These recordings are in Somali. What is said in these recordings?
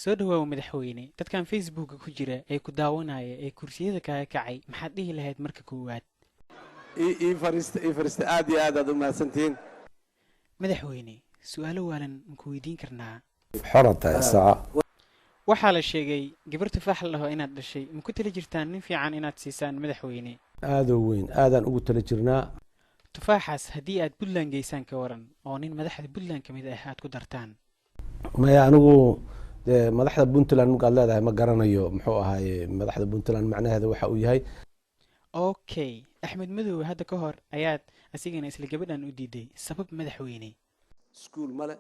Soo dhawaaw madaxweyne. Dadkan Facebooka ku jira ee ku daawanaya ee kursiyada kaaga kacay, maxaad dhihi lahayd marka koowaad? Ii fariista, ii fariista. Aad iyo aad aad u mahadsantihiin. Madaxweyne, su-aalo waalan maku weydiin karnaa? Xoran tahay saaca. Waxaa la sheegay gabar Tufaax la dhaho inaad dhashay. Ma ku tali jirtaan nin fiican inaad siisaan, madaxweyne? Aadoo weyn, aadaan ugu tala jirnaa. Tufaaxaas haddii aad Puntland geysaan, ka waran oo nin madaxda Puntland ka mid ah aad ku dartaan? Maya, anigu dee madaxda Puntland markaad leedahay ma garanayo muxuu ahaaye madaxda Puntland macnaheeda waxa uu yahay. Okay, Axmed Madoobe hadda ka hor ayaad asigana isla gabadhan u diiday. Sabab, madaxweyne? Iskuul male,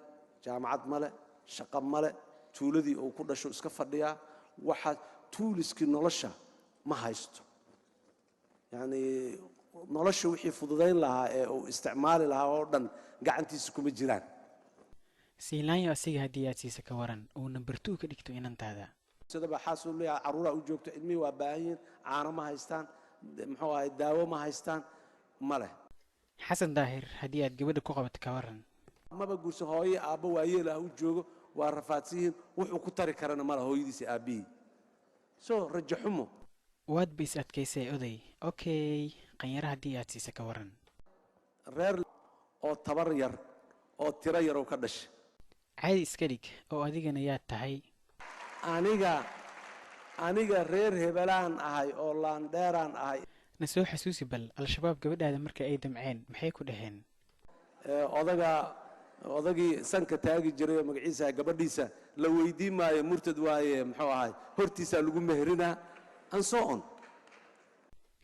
jaamacad male, shaqo male, tuuladii uu ku dhasho iska fadhiyaa. Waxa toolskii nolosha ma haysto, yacni nolosha wixii fududayn lahaa ee uu isticmaali lahaa oo dhan gacantiisa kuma jiraan. Siilaanyo asiga haddii aad siisa, ka waran uu number 2 ka dhigto inantaada? Sidaba xaasuu leeyahay, carruuraa u joogto, ilmihii waa baahan yihiin, caano ma haystaan, muxuu ahay, daawo ma haystaan, ma leh. Xasan Daahir haddii aad gabadha ku qabato, ka waran? Maba guurso, hooye aabbo waayeel ah u joogo, waa rafaadsan yihiin, wuxuu ku tari karana mala hooyadiisa aabbihii, soo rajo xumo. Waad ba is adkaysay, oday. Okay, Qanyaro haddii aad siisa, ka waran? Reer oo tabar yar oo tiro yar oo ka dhashay. Caadi iska dhig oo adigana yaad tahay? Aniga reer hebelaan ahay oo laandheeraan ahay. Na soo xasuusi bal, Al-Shabaab gabadhaada marka ay damceen maxay ku dhaheen? Odaga, odagii sanka taagi jiray oo magaciisa gabadhiisa la weydiin maayo, murtad waaye, muxuu ahay, hortiisaa lagu meherinaa and so on.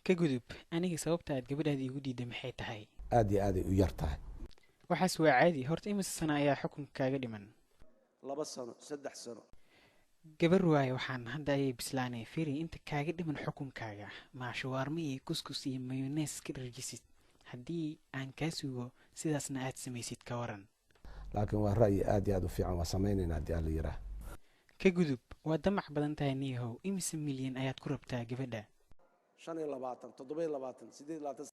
Ka gudub. Aniga sababta aad gabadhaada iigu diiday maxay tahay? Aad iyo aaday u yar tahay. Waxaas waa caadi. Horta imise sano ayaa xukunka kaaga dhiman? 2 sano, 3 sano. Gabar waaye waxaan hadda ayay bislaanay. Firi, inta kaaga dhiman xukunkaaga maashawaarmo iyo kuskus iyo mayonnaise ka dharjisid. Haddii aan kaa sugo sidaasna aad samaysid, ka waran? Laakiin waa ra'yi aad iyo aad u fiican, waa samaynayna haddii alla yidhaah. Ka gudub. Waa damac badan tahay niyahow. Imise milyan ayaad ku rabtaa gabadha? 25, 27, 28.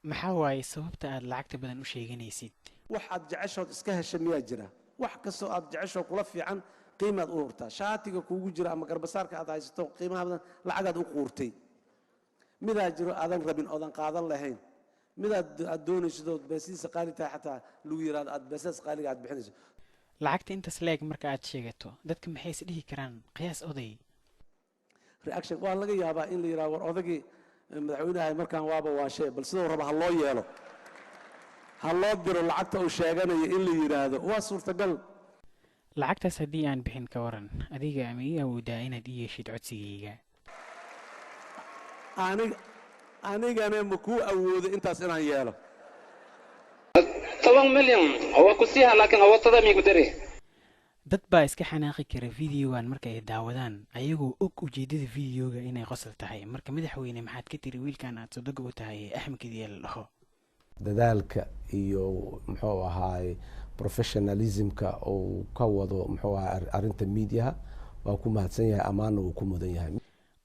Maxaa waaye sababta aad lacagta badan u sheeganaysid? Wax aad jeceshood iska hesha miyaa jira? Wax kastoo aad jeceshoo kula fiican qiimaad u hurtaa. Shaatiga kuugu jira ama garbasaarka aad haysato qiimaha badan lacagaad u quurtay. Midaa jiro aadan rabin oodan qaadan lahayn, midaad aad doonaysid ood beesidiisa qaali tahay, xataa lagu yidhahdo aad beesadaas qaaliga aad bixinayso. Lacagta intaas leeg marka aad sheegato, dadka maxay is dhihi karaan? Qiyaas, oday. Reaction waa laga yaabaa in la yidhahdo, "War odagii madaxweynaha markaan waaba waashee, bal siduu raba ha loo yeelo, ha loo diro lacagta uu sheeganayo," in la yidhaahdo waa suurtagal. Lacagtaas haddii aan bixin, ka waran? Adiga ama ii awoodaa inaad ii yeeshid codsigayga? Anigana ma kuu awoodo intaas inaan yeelo? 10 milyan waa ku siiha, laakiin awoodtada miigu dari. Dad baa iska xanaaqi kara videogan marka ay daawadaan, ayagoo og ujeedada videoga inay qosol tahay. Marka madaxweyne, maxaad ka tiri wiilkan aad sodoga u tahay ee Axmed Kadiye la dhaho? Dadaalka iyo muxuu ahaay professionalismka uu ka wado muxuu ahaay arrinta miidiyaha waa ku mahadsan yahay, ammaanna wuu ku mudan yahay.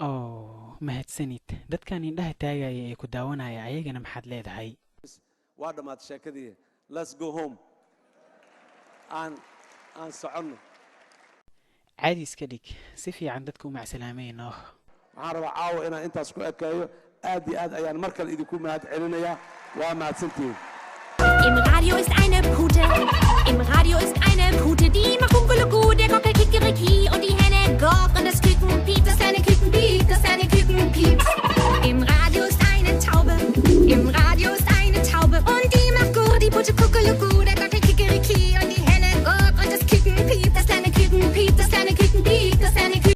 Oh, mahadsanid. Dadkan indhaha taagaya ee ku daawanaya ayagana maxaad leedahay? Waa dhammaatay sheekadii. Let's go home, aan soconno. Caadi iska dhig, si fiican dadka u macsalaameynoo. Waxaan rabaa caawa inaan intaas ku ekeeyo. Aad iyo aad ayaan mar kale idinku mahad celinayaa. Waa mahadsantihiin. Im Radio ist eine Pute, im Radio ist eine Pute, die macht Kuckuckuck, der Gockel Kikeriki und die Henne gockt und das Küken piept, das kleine Küken piept, das kleine Küken piept.